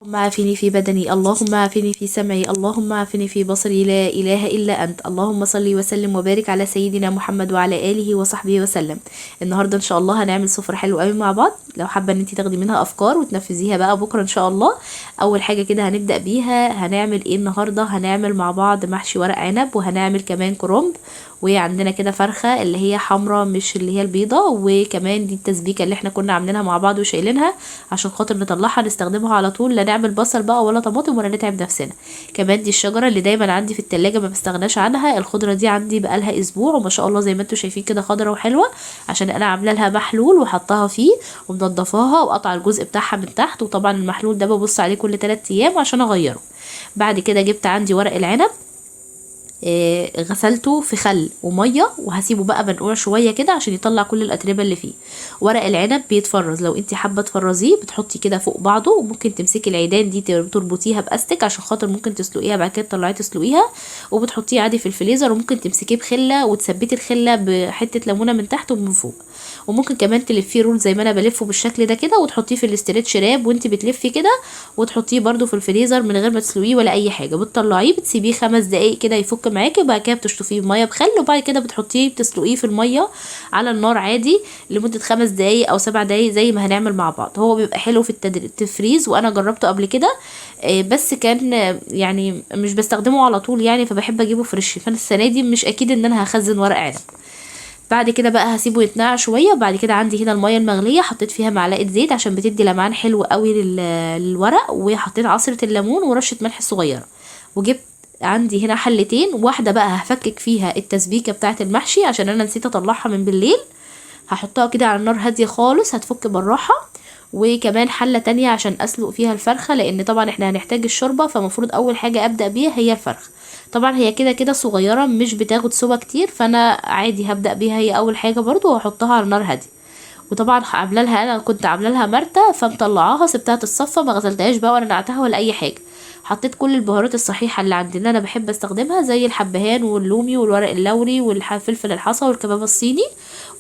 اللهم عافني في بدني، اللهم عافني في سمعي، اللهم عافني في بصري، لا إله إلا أنت. اللهم صل وسلم وبارك على سيدنا محمد وعلى آله وصحبه وسلم. النهارده إن شاء الله هنعمل سفرة حلوة قوي مع بعض، لو حابة إن انتي تاخدي منها أفكار وتنفذيها بقى بكرة إن شاء الله. أول حاجة كده هنبدأ بيها، هنعمل إيه النهارده؟ هنعمل مع بعض محشي ورق عنب، وهنعمل كمان كرنب، وعندنا كده فرخة اللي هي حمرا مش اللي هي البيضة، وكمان دي التسبيكة اللي احنا كنا عاملينها مع بعض وشايلينها عشان خاطر نطلعها نستخدمها على طول، لا نعمل بصل بقى ولا طماطم ولا نتعب نفسنا. كمان دي الشجرة اللي دايما عندي في التلاجة ما بستغناش عنها، الخضرة دي عندي بقالها اسبوع وما شاء الله زي ما انتم شايفين كده خضرة وحلوة، عشان انا عامله لها محلول وحطاها فيه ومنضفاها وقطع الجزء بتاعها من تحت، وطبعا المحلول ده ببص عليه كل 3 ايام عشان اغيره. بعد كده جبت عندي ورق العنب، غسلته في خل ومية وهسيبه بقى منقوع شوية كده عشان يطلع كل الاتربه اللي فيه. ورق العنب بيتفرز، لو انت حابة تفرزيه بتحطي كده فوق بعضه، وممكن تمسكي العيدان دي تربطيها باستك عشان خاطر ممكن تسلقيها بعد كده تطلعيه تسلقيها، وبتحطيه عادي في الفريزر، وممكن تمسكيه بخله وتثبتي الخلة بحته ليمونه من تحت ومن فوق، وممكن كمان تلفيه roll زي ما انا بلفه بالشكل ده كده، وتحطيه في ال stretch wrap وانت بتلفي كده، وتحطيه برده في الفريزر من غير ما تسلقيه ولا اي حاجة. بتطلعيه بتسيبيه 5 دقايق كده يفك معاكي، وبعد كده بتشطفيه بميه بخل، وبعد كده بتحطيه بتسلقيه في المية على النار عادي لمدة 5 دقايق او 7 دقايق زي ما هنعمل مع بعض. هو بيبقى حلو في التفريز، وانا جربته قبل كده، بس كان يعني مش بستخدمه على طول يعني، فبحب اجيبه fresh. فانا السنة دي مش اكيد ان انا هخزن ورق عنب. بعد كده بقى هسيبه يتنقع شوية. وبعد كده عندي هنا المية المغليه حطيت فيها معلقه زيت عشان بتدي لمعان حلو قوي للورق، وحطيت عصره الليمون ورشه ملح صغيرة. وجبت عندي هنا حلتين، واحدة بقى هفكك فيها التسبيكه بتاعه المحشي عشان انا نسيت اطلعها من بالليل، هحطها كده على النار هادية خالص هتفك بالراحة. وكمان حله تانية عشان اسلق فيها الفرخه، لان طبعا احنا هنحتاج الشوربة، فمفروض اول حاجة ابدا بيها هي الفرخه. طبعا هي كده كده صغيرة مش بتاخد سوا كتير، فانا عادي هبدا بيها هي اول حاجة برضو، وهحطها على النار هادية. وطبعا عامله لها، انا كنت عامله لها مرته فمطلعاها سبتها تتصفى، ما غسلتهاش بقى ولا نقعتها ولا اي حاجة. حطيت كل البهارات الصحيحة اللي عندنا انا بحب استخدمها، زي الحبهان واللومي والورق اللوري والفلفل الحصى والكباب الصيني،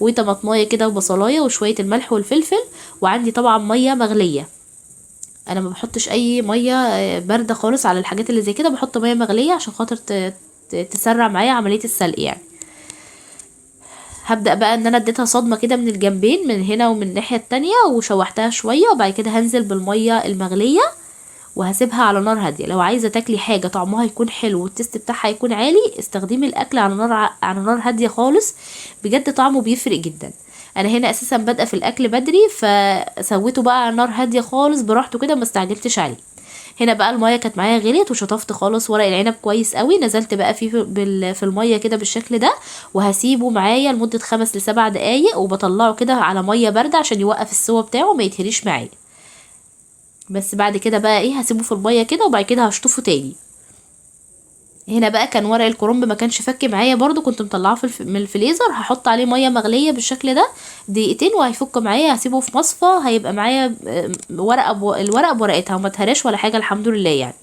وطماطمايه كده وبصلايه وشوية الملح والفلفل. وعندي طبعا مية مغليه، انا ما بحطش اي مية باردة خالص على الحاجات اللي زي كده، بحط مية مغليه عشان خاطر تسرع معايا عملية السلق يعني. هبدأ بقى ان انا اديتها صدمة كده من الجنبين، من هنا ومن الناحية التانية، وشوحتها شوية. وبعد كده هنزل بالمية المغلية وهسيبها على نار هادية. لو عايزة تاكلي حاجة طعمها يكون حلو وال taste بتاعها يكون عالي، استخدمي الاكل على نار على نار هادية خالص، بجد طعمه بيفرق جدا. انا هنا اساسا بادئه في الاكل بدري، فسويته بقى على نار هادية خالص براحته كده، ما استعجلتش عليه. هنا بقى المية كانت معايا غليت، وشطفت خالص ورق العنب كويس قوي، نزلت بقى فيه في المية كده بالشكل ده، وهسيبه معايا لمدة 5 ل7 دقايق، وبطلعه كده على مية باردة عشان يوقف السوا بتاعه ما يتهريش معايا. بس بعد كده بقى ايه، هسيبه في المية كده، وبعد كده هشطفه تاني. هنا بقى كان ورق الكرنب ما كانش فك معايا برضو، كنت مطلعاه من الفريزر، هحط عليه مية مغليه بالشكل ده دقيقتين وهيفك معايا. هسيبه في مصفى، هيبقى معايا ورقة الورقة بورقتها وما اتهراش ولا حاجة الحمد لله يعني.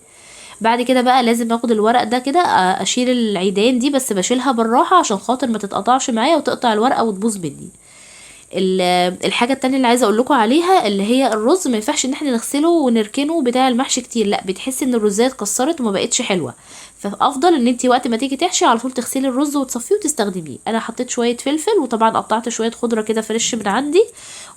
بعد كده بقى لازم اخد الورق ده كده، اشيل العيدان دي، بس بشيلها بالراحة عشان خاطر ما تتقطعش معايا وتقطع الورقة وتبوظ مني. الحاجة التانية اللي عايزه اقول لكم عليها اللي هي الرز، ما ينفعش ان احنا نغسله ونركنه بتاع المحشي كتير، لا بتحس ان الرزايه اتكسرت وما بقتش حلوة، فافضل ان انتي وقت ما تيجي تحشي على طول تغسلي الرز وتصفية وتستخدميه. انا حطيت شوية فلفل، وطبعا قطعت شوية خضرة كده fresh من عندي،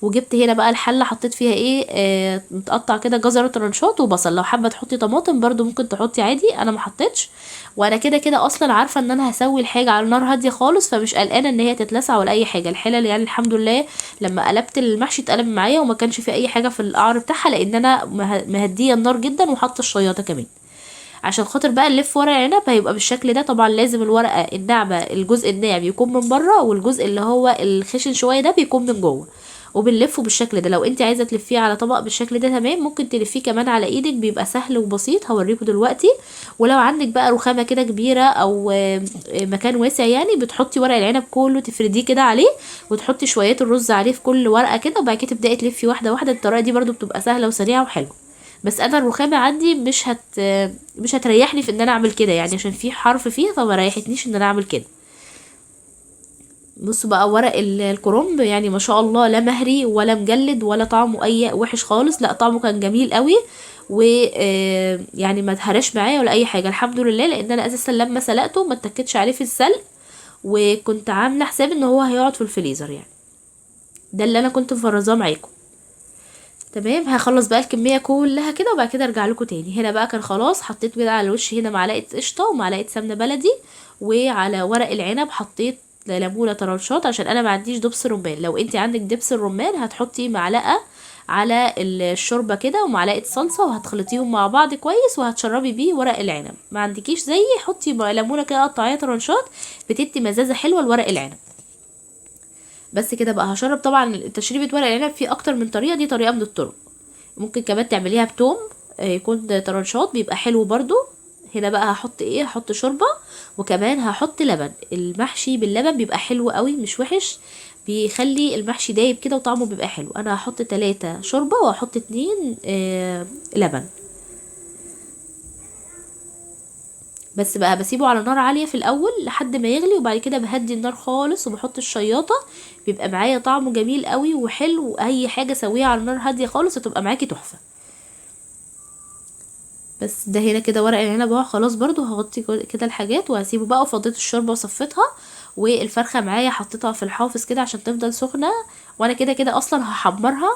وجبت هنا بقى الحلة حطيت فيها ايه، متقطع كده جزر ترنشات وبصل. لو حابة تحطي طماطم برده ممكن تحطي عادي، انا ما حطيتش، وانا كده كده اصلا عارفه ان انا هسوي الحاجة على نار هادية خالص، فمش قلقانة ان هي تتلسع ولا اي حاجة. الحلل يعني الحمد لله لما قلبت المحشي اتقلب معايا وما كانش فيه اي حاجة في القعر بتاعها، لان انا مهديه النار جدا وحاطه الشياطه كمان. عشان خاطر بقى نلف ورق العنب هيبقى بالشكل ده. طبعا لازم الورقة الناعمة الجزء الناعم يكون من بره، والجزء اللي هو الخشن شوية ده بيكون من جوه، وبنلفه بالشكل ده. لو انت عايزه تلفيه على طبق بالشكل ده تمام، ممكن تلفيه كمان على ايدك بيبقى سهل وبسيط، هوريكم دلوقتي. ولو عندك بقى رخامه كده كبيرة او مكان واسع يعني، بتحطي ورق العنب كله تفرديه كده عليه، وتحطي شوية الرز عليه في كل ورقة كده، وبعد كده تبداي تلفي واحدة واحدة. الطريقة دي برده بتبقى سهلة وسريعة وحلوه، بس انا الرخامه عندي مش هتريحني في ان انا اعمل كده يعني، عشان في حرف فيها فما ريحتنيش ان انا اعمل كده. بصوا بقى ورق الكرنب يعني ما شاء الله لا مهري ولا مجلد ولا طعمه اي وحش خالص، لا طعمه كان جميل قوي، و يعني ما اتهرش معايا ولا اي حاجة الحمد لله، لان انا اساسا لما سلقته ما اتكتش عليه في السلق، وكنت عامله حساب ان هو هيقعد في الفريزر يعني. ده اللي انا كنت مفرزاه معاكم. تمام، هخلص بقى الكمية كلها كده وبعد كده ارجع لكم تاني. هنا بقى كان خلاص حطيت كده على الوش هنا معلقه قشطه ومعلقة سمنه بلدي، وعلى ورق العنب حطيت ليمونه طرنشات عشان انا ما عنديش دبس رمان. لو انت عندك دبس الرمان هتحطي معلقه على الشوربة كده ومعلقة صلصه، وهتخلطيهم مع بعض كويس وهتشربي بيه ورق العنب. ما عندكيش زيي حطي ليمونه كده قطعيها طرنشات، بتدي مزازه حلوة لورق العنب. بس كده بقى هشرب. طبعا تشريبه ورق العنب في اكتر من طريقه، دي طريقه من الطرق. ممكن كمان تعمليها بتوم، يكون طرنشات بيبقى حلو برضو. هنا بقى هحط ايه؟ هحط شوربة، وكمان هحط لبن. المحشي باللبن بيبقى حلو قوي مش وحش، بيخلي المحشي دايب كده وطعمه بيبقى حلو. انا هحط 3 شوربة وهحط 2 لبن. بس بقى بسيبه على نار عالية في الاول لحد ما يغلي، وبعد كده بهدي النار خالص وبحط الشياطه، بيبقى معايا طعمه جميل قوي وحلو. اي حاجة سويها على نار هادية خالص هتبقى معاكي تحفة. بس ده هنا كده ورق العنب اهو خلاص، برضو هغطي كده الحاجات وهسيبه بقى. وفضيت الشوربة وصفيتها، والفرخه معايا حطيتها في الحافظ كده عشان تفضل سخنة، وانا كده كده اصلا هحمرها،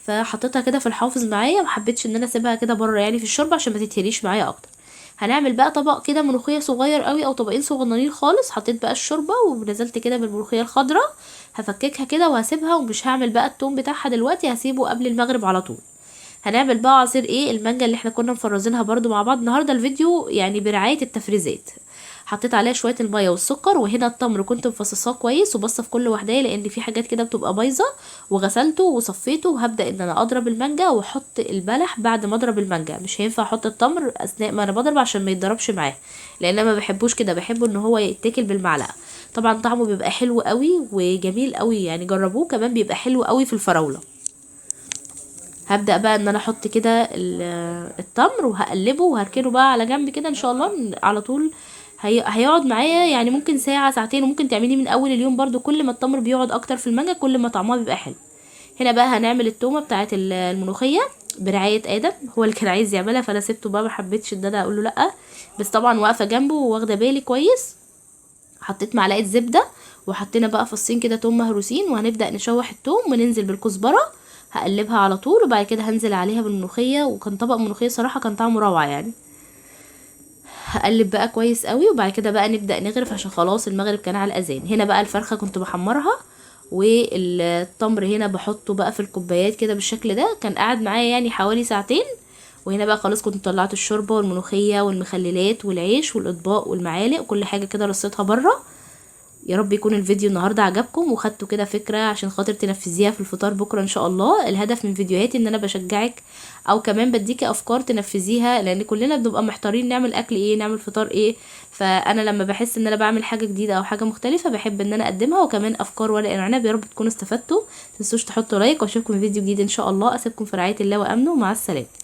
فحطيتها كده في الحافظ معايا، ومحبتش ان انا اسيبها كده بره يعني في الشوربة عشان ما تتهريش معايا اكتر. هنعمل بقى طبق كده ملوخية صغير قوي او طبقين صغننين خالص. حطيت بقى الشوربة ونزلت كده بالملوخيه الخضراء، هفككها كده وهسيبها، ومش هعمل بقى التوم بتاعها دلوقتي، هسيبه قبل المغرب على طول. هنعمل بقى عصير ايه؟ المانجا اللي احنا كنا مفرزينها برضو مع بعض. النهارده الفيديو يعني برعاية التفريزات. حطيت عليها شوية المية والسكر، وهنا التمر كنت مفصصاه كويس وبصه في كل وحدايه لان في حاجات كده بتبقى بايظة، وغسلته وصفيته. وهبدا ان انا اضرب المانجا واحط البلح بعد ما اضرب المانجا. مش هينفع احط التمر اثناء ما انا بضرب عشان ما يتضربش معاه، لان انا ما بحبوش كده، بحبه ان هو يتاكل بالمعلقه. طبعا طعمه بيبقى حلو قوي وجميل قوي يعني، جربوه. كمان بيبقى حلو قوي في الفراوله. هبدأ بقى ان انا احط كده التمر وهقلبه وهركنه بقى على جنب كده ان شاء الله. على طول هيقعد معايا يعني ممكن ساعة ساعتين، وممكن تعمليه من اول اليوم برضو. كل ما التمر بيقعد اكتر في المانجا كل ما طعمها بيبقى حلو. هنا بقى هنعمل التومة بتاعت الملوخية برعاية ادم، هو اللي كان عايز يعملها فانا سبته بقى، ما حبيتش ان انا اقول له لا، بس طبعا واقفة جنبه وواخدة بالي كويس. حطيت معلقة زبدة وحطينا بقى فصين كده توم مهروسين، وهنبدأ نشوح التوم وننزل بالكزبرة، هقلبها على طول، وبعد كده هنزل عليها بالملوخية. وكان طبق ملوخية صراحة كان طعمه روعة يعني. هقلب بقى كويس قوي، وبعد كده بقى نبدأ نغرف عشان خلاص المغرب كان على الأذان. هنا بقى الفرخة كنت بحمرها، والتمر هنا بحطه بقى في الكوبايات كده بالشكل ده، كان قاعد معايا يعني حوالي ساعتين. وهنا بقى خلاص كنت طلعت الشوربة والملوخية والمخللات والعيش والأطباق والمعالق وكل حاجة كده رصيتها بره. يا رب يكون الفيديو النهارده عجبكم وخدتوا كده فكرة عشان خاطر تنفذيها في الفطار بكرة ان شاء الله. الهدف من فيديوهاتي ان انا بشجعك او كمان بديكي افكار تنفذيها، لان كلنا بنبقى محتارين نعمل اكل ايه، نعمل فطار ايه. فانا لما بحس ان انا بعمل حاجة جديدة او حاجة مختلفة بحب ان انا اقدمها، وكمان افكار ورق العنب. يا رب تكونوا استفدتوا، متنسوش تحطوا لايك، واشوفكم في فيديو جديد ان شاء الله. اسيبكم في رعاية الله وامنه، مع السلامة.